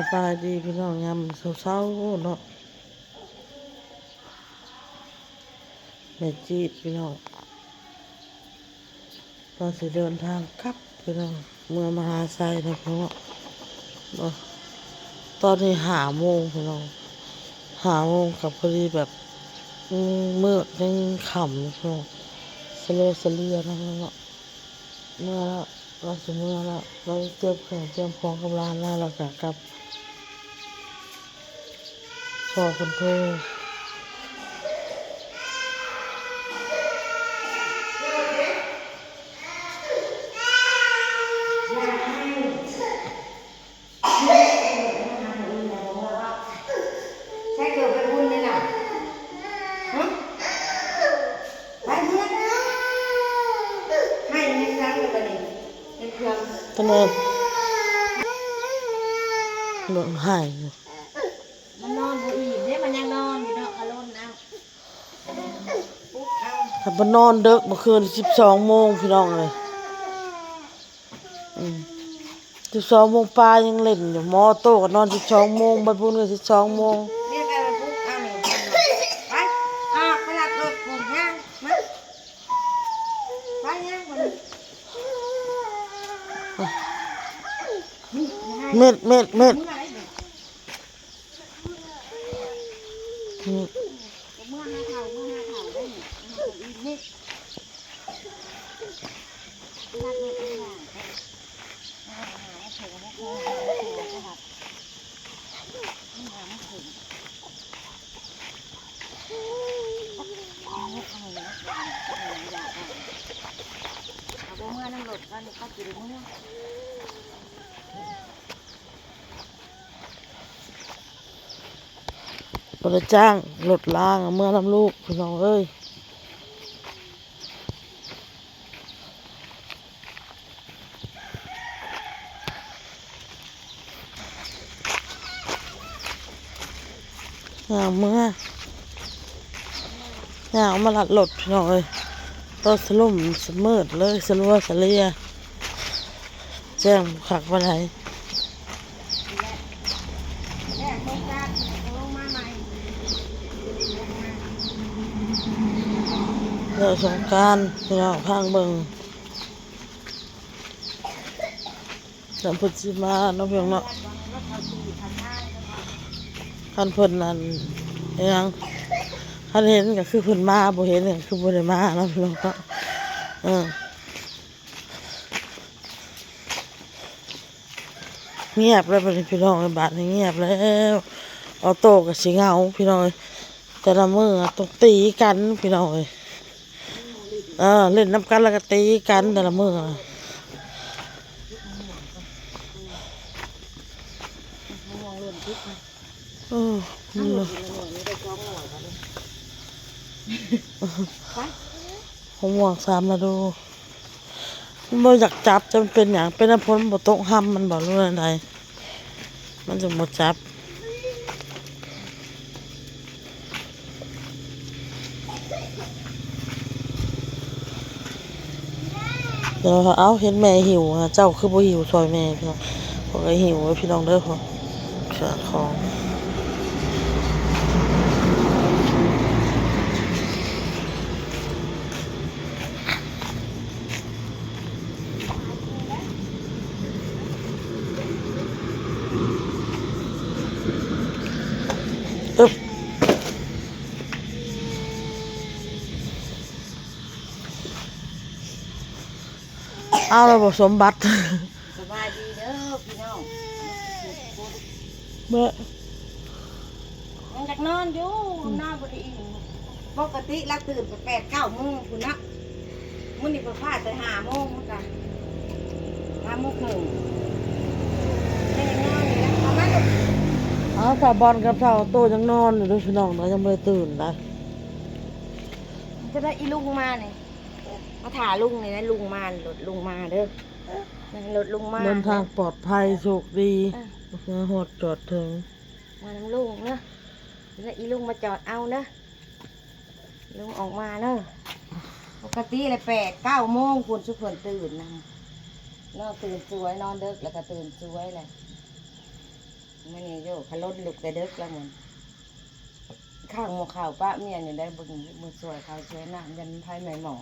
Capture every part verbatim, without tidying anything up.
สบายดีพี่น้อง ยามเช้าๆเนาะ แม่จีดพี่น้อง ตอนสิเดินทางกลับพี่น้อง เมืองมหาชัยนะพี่น้อง บ่ ตอนนี้ห้าโมงพี่น้อง ห้าโมงกับพอดีแบบ อืม มืดยังค่ำอยู่พี่น้อง สะเลาะสะเลียนะพี่น้อง เมื่อละ เราสิเมื่อละ เราเตรียมเครื่องเตรียมของกับหลานแล้ว เราก็กลับ พอคนโทร ใช้เกิดไปบุญเลยน่ะ ฮะ ไปเมือง ให้ในครั้งเดียวกันนี่ ในเครื่อง ตะโนด หล่นหายอยู่ มันนอนบ่อิ่มเด้ มันยังนอนอยู่เนาะ อารมณ์นะ ปลุกเอา ถ้าบ่นอนเดิกเมื่อคืน สิบสองโมงพี่น้องเอ้ย อืม สิบสองโมงปลายยังเล่นอยู่ หมอโตก็นอน สิบสองโมง บัดบุญก็ สิบสองโมง เรียกอะไรปุ๊บ เอาหนึ่ง ไป อ่ะ ไปหลับรถก่อนย่าง มา ไปย่างก่อน เม็ด เม็ด เม็ด เมื่อไหร่เนี่ย อืม เมื่อหาเฒ่า เมื่อหาเฒ่าได้เนี่ย เมื่อหาเฒ่าอีกนิด บ่ได้จ้างรถล้าง เอาเมือนำลูกพี่น้องเอ้ย ย่างเมือ ย่างเอามาลัดรถพี่น้องเอ้ย ตอนสลุ่มสะมืดเลย สะลัวสะเลีย แจ้งคักปานใด แล้วสงกรานต์พี่น้อง พังเบิ่ง แล้วเพิ่นสิมาเนาะพี่น้องเนาะ คันเพิ่นนั่น อิหยัง คันเห็นก็คือเพิ่นมา บ่เห็นก็คือบ่ได้มาเนาะพี่น้องเนาะ เออ เงียบแล้วบัดนี้พี่น้องเอ้ย บาดนี้เงียบแล้ว ออโต้ก็สิเหงาพี่น้องเอ้ย แต่ละมื้อต้องตีกันพี่น้องเอ้ย เออ เล่นนำกันแล้วก็ตีกันแต่ละมื้อ เออ มะม่วงสามฤดู มันบ่อยากจับ จะมันเป็นหยัง เป็นน้ำฝนบ่ตก หำมันบ่ หรือว่าใด มันจึงบ่จับ เดี๋ยว เอ้า เห็นแม่หิวอะ เจ้าคือบ่หิวซอยแม่พี่น้อง ข้อยก็หิวเด้อพี่น้องเด้อ ข้อย ข้อยของ อึ๊บ เอาแล้วบ่สมบัติ สบายดีเด้อพี่น้อง เบ้อ ยังอยากนอนอยู่ นอนบ่ได้อิ่ม ปกติละตื่นไปแปดเก้าโมงพุ้นนะ มื้อนี้เพิ่นพาแต่ห้าโมง มันก็ห้าโมงครึ่ง ยังอยากนอนอยู่นะ ประมาณนี้ เอา สาวบอลกับสาวโตยังนอนอยู่เด้อพี่น้องเนาะ ยังบ่ได้ตื่นนะ จะได้อีลุงมานี่ มาถ่าลุงนี่นะ ลุงมา รถลุงมาเด้อ นั่นรถลุงมา เดินทางปลอดภัย โชคดี อ่ะ มาฮอดจอดถึง มานำลุงเนาะ แล้วอีลุงมาจอดเอาเนาะ ลุงออกมาเนาะ ปกติเลยแปดเก้าโมงพุ้นซุเพิ่นตื่นนะ นอนตื่นสวย นอนดึกแล้วก็ตื่นสวยแหละ มื้อนี้อยู่ขะล้นลุกแต่ดึกแล้วมื้อ ข้างหมู่ข้าวปะเมียนี่ได้เบิ่ง มื้อช่วยข้าวช่วยน้ำ ยันไผไหม้หม้อ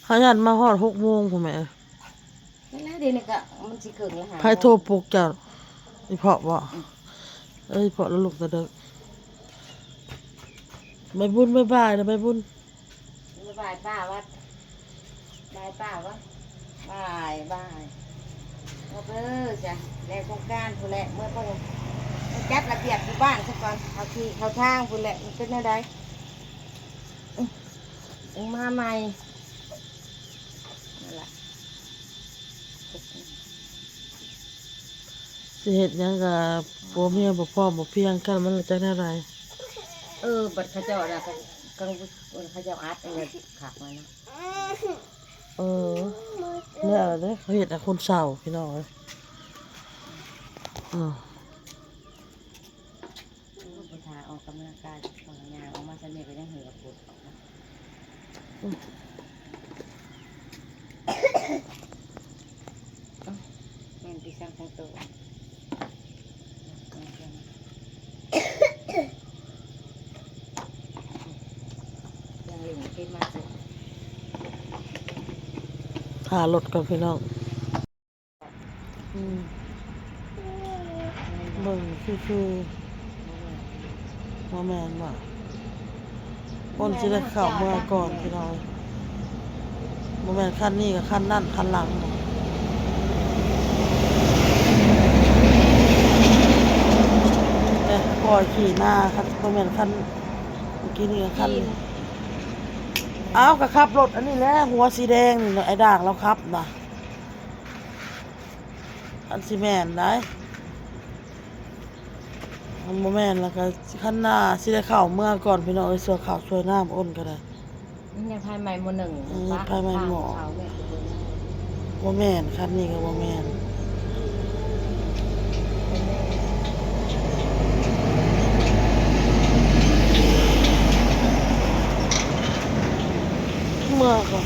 เฮายันมาฮอดหกโมงพุ้นแหม นั่นแหละ เดี๋ยวนี้ก็มันสิครึ่งละ ห้า ไผโทรปลุกเจ้า อีพ่อบ่ อืม เอ้ย อีพ่อแล้วลุกแต่ดึก ใบบุญ บ๊ายบายนะ ใบบุญ บ๊ายบายป้าวัด บายป้าวัด บายบาย ขอบเด้อจ้ะ แล้วโครงการพุ้นแหละ เมื่อเพิ่นจัดระเบียบอยู่บ้านซะก่อน เข้าที่เข้าทางพุ้นแหละ มันเป็นแนวใด อืม มาใหม่ นั่นล่ะ สิเฮ็ดหยังก็ผัวเมียบ่พร้อมบ่เพรียงกัน มันละจักแนวใด เออ บัดเขาเจ้าน่ะ กัง กัง เขาเจ้าอัดอันนั้นคักมาเนาะ เออ แล้วเด้อ เขาเฮ็ดให้คนเศร้าพี่น้องเอ้ย อ่า ผู้ชายออกกำลังกาย ออกกำลังกายออกมา ฉันเนี่ยก็ยังเหือปวดออกมา อืม แม่นที่สร้างของตัว ยังหลิงคิดมาสิ ถ่ารถก่อนพี่น้อง อืม เบิ่งซื่อๆ บ่แม่นบ่ คนสิได้เข้าเมือก่อนพี่น้อง บ่แม่นคันนี้ก็คันนั้น คันหลัง แต่ปล่อยขี่หน้า คัน บ่แม่นคัน เมื่อกี้นี่ก็คัน เอ้า ก็ขับรถอันนี้แหละ หัวสีแดงนี่เนาะ ไอ้ด่างลาวขับนะ อันสิแม่นได้ มันบ่แม่นแล้วก็คันหน้าสิได้เข้าเมือก่อนพี่น้องเอ้ย ช่วยข้าวช่วยน้ำโอนก็ได้ นี่ไง ไผไหม้หม้อหนึ่ง อืม ปะ ไผไหม้หม้อ ข้าวแม่ก็บ่รู้ บ่แม่น คันนี้ก็บ่แม่น เมือก่อน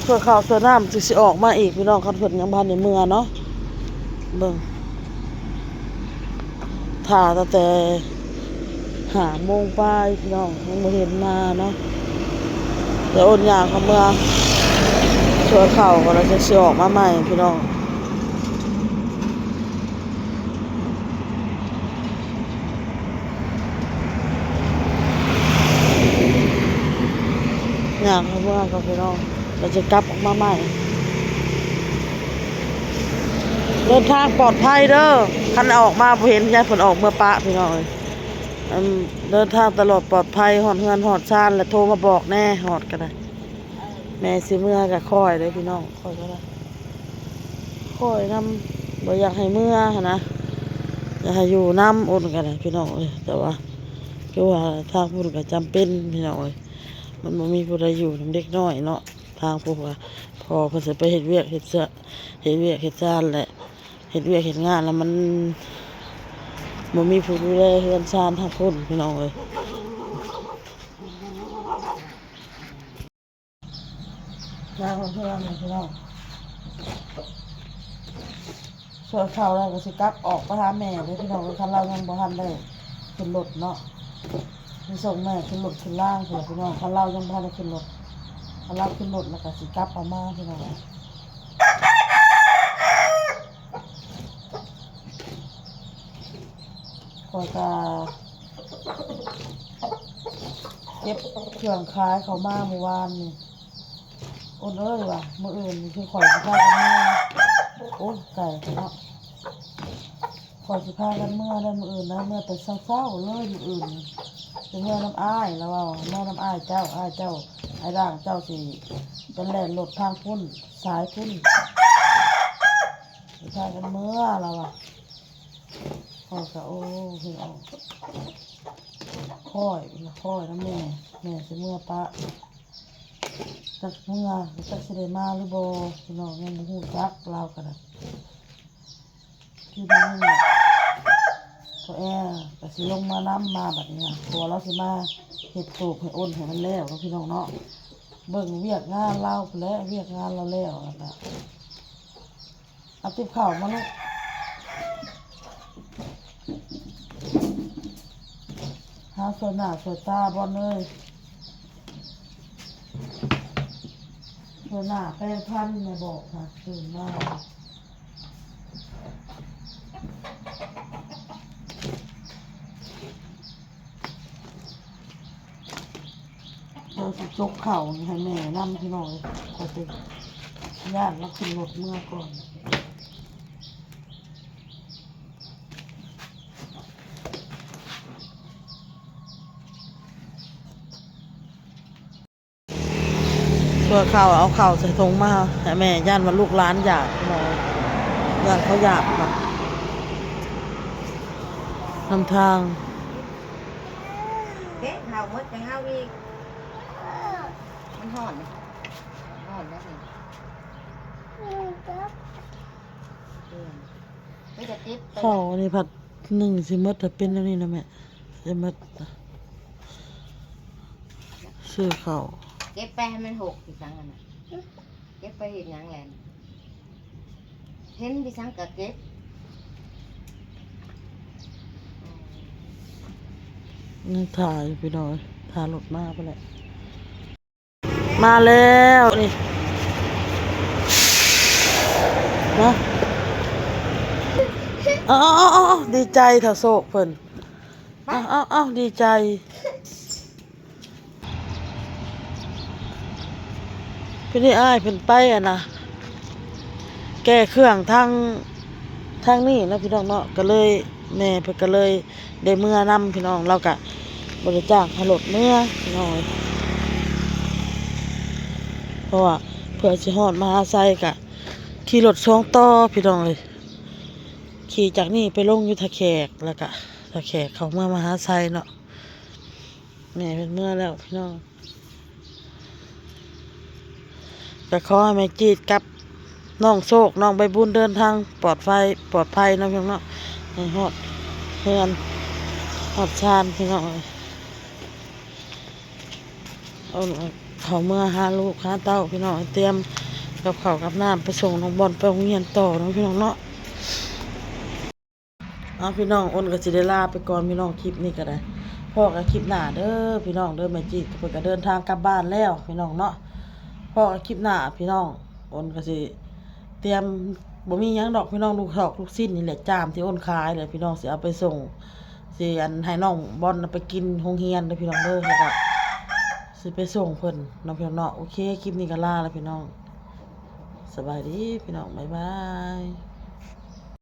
ช่วยข้าวช่วยน้ำจึงสิออกมาอีกพี่น้อง คันเพิ่นยังบ่ทันได้เมือเนาะ เบิ่ง ถ่าตั้งแต่ห้าโมงปลายพี่น้อง ยังบ่เห็นมาเนาะ เดี๋ยวโอนย่างเข้าเมือ ช่วยข้าวก่อน แล้วจึงสิออกมาใหม่พี่น้อง ย่างเข้าเมือก่อนพี่น้อง แล้วจะกลับออกมาใหม่ เดินทางปลอดภัยเด้อ คันออกมาบ่เห็น ย้านเพิ่นออกเมือปะพี่น้องเอ้ย อืม เดินทางตลอดปลอดภัย ฮอดเฮือนฮอดซาน แล้วโทรมาบอกแน่ ฮอดก็ได้ แม่สิเมือก็คอยเด้อพี่น้อง คอยก็ได้ คอยนำ บ่อยากให้เมือหั้นนะ อยากให้อยู่นำ โอนก็ได้พี่น้องเอ้ย แต่ว่า คือว่าทางพุ้นก็จำเป็นพี่น้องเอ้ย มันบ่มีผู้ใดอยู่นำเด็กน้อยเนาะ ทางพุ้นก็ พ่อเพิ่นสิไปเฮ็ดเวียกเฮ็ดซะ เฮ็ดเวียกเฮ็ดซานแหละ เฮ็ดเวียกเฮ็ดงานแล้วมันบ่มีผู้ดูแลเฮือนซานทางพุ้นพี่น้องเอ้ย มาเพื่อนๆ พี่น้อง ช่วยข้าวแล้วก็สิกลับออกไปหาแม่เด้อพี่น้องเอ้ย คันลาวยังบ่ทันได้ขึ้นรถเนาะ สิส่งแม่ขึ้นรถขึ้นล่างพู้นล่ะพี่น้อง คันลาวยังบ่ทันได้ขึ้นรถ คันลาวขึ้นรถแล้วก็สิกลับเอามาพี่น้อง ข้อยก็เก็บเครื่องขายเข้ามาเมื่อวานนี่ โอนเอ้ยว่ะ มื้ออื่นนี่คือข้อยสิพากันเมือ โอ้ย ไกลเนาะ ข้อยสิพากันเมือได้มื้ออื่นนะ เมือแต่เช้าๆเลยมื้ออื่นนี่ สิเมือนำอ้าย ลาวเว้า เมือนำอ้ายเจ้า อ้ายเจ้า อ้ายด่างเจ้าสิไปแล่นรถทางพุ้น สายพุ้น สิพากันเมือ ลาวว่า ข้อยก็ โอ้ เพิ่นออก คอย คอยนำแม่ แม่สิเมือปะ จักเมือ จักสิได้มาหรือบ่ พี่น้องยังบ่ฮู้จัก ลาวก็ได้ คือได้ยินว่า พ่อแอก็สิลงมานำ มาบัดนี้นะ เพราะว่าลาวสิมาเฮ็ดตูบให้โอนให้มันแล้วเนาะพี่น้องเนาะ เบิ่งเวียกงานลาวพู้นแหละ เวียกงานลาวแล้ว แล้วก็ เอาติบข้าวมาลูก หาสวยหน้าสวยตาบอลเลย สวยหน้าแปรงฟันแม่บอกค่ะตื่นมา เดี๋ยวสิจกข้าวนี่ให้แม่นำพี่น้องเอ้ย ข้อยสิย่านลาวขึ้นรถเมือก่อน เพื่อข้าว เอาข้าวใส่ถุงมาให้แม่ ย่านว่าลูกหลานอยาก ย่านเขาอยากค่ะ นำทาง เอ๊ะ ข้าวหมดจังเอาอีก มันฮ้อน ฮ้อนแล้วนี่ อืม ไม่จะติดไป ข้าวอันนี้ผัดหนึ่งสิหมด ถ้าเป็นอันนี้นะแม่ สิหมด ซื้อข้าว เก็บไปให้มันหกสิสังอันน่ะ เก็บไปเฮ็ดหยังแหละ เห็นพี่สังก็เก็บ นี่ถ่ายพี่น้อง ถ่ายรถมาไปแหละ มาแล้วนี่ มา เอาเอาเอาเอา ดีใจเถาะโศกเพิ่น เอาเอาเอา ดีใจ พี่นี่อ้ายเพิ่นไปอะนะ แก้เครื่องทาง ทางนี้นะพี่น้องเนาะ ก็เลย แม่เพิ่นก็เลยได้เมือนำพี่น้อง ลาวก็บ่ได้จ้างค่ารถเมือพี่น้องเอ้ย เพราะว่าเพื่อสิฮอดมหาไซก็ขี่รถสองต่อพี่น้องเอ้ย ขี่จากนี่ไปลงอยู่ท่าแขก แล้วก็ท่าแขกเข้าเมือมหาไซเนาะ แม่เพิ่นเมือแล้วพี่น้อง ก็ขอให้แม่จีดกับน้องโชค น้องใบบุญเดินทางปลอดภัย ปลอดภัยเนาะพี่น้องเนาะ ให้ฮอดเฮือนฮอดซานพี่น้องเอ้ย เอาเข้าเมือหาลูกหาเต้าพี่น้อง เตรียมกับข้าวกับน้ำไปส่งน้องบอลไปโรงเรียนต่อเนาะพี่น้องเนาะ เอาพี่น้อง อ้นก็สิได้ลาไปก่อนพี่น้อง คลิปนี้ก็ได้ พ้อกันคลิปหน้าเด้อพี่น้องเด้อ แม่จีดเพิ่นก็เดินทางกลับบ้านแล้วพี่น้องเนาะ พ้อกันคลิปหน้าพี่น้อง อ้นก็สิเตรียม บ่มีหยังดอกพี่น้อง ลูกทอกลูกชิ้นนี่แหละ จามที่อ้นขายแหละพี่น้อง สิเอาไปส่ง สิอันให้น้องบอลไปกินโรงเรียนเด้อพี่น้องเด้อ แล้วก็สิไปส่งเพิ่นเนาะพี่น้องเนาะ โอเค คลิปนี้ก็ลาแล้วพี่น้อง สบายดีพี่น้อง บ๊ายบาย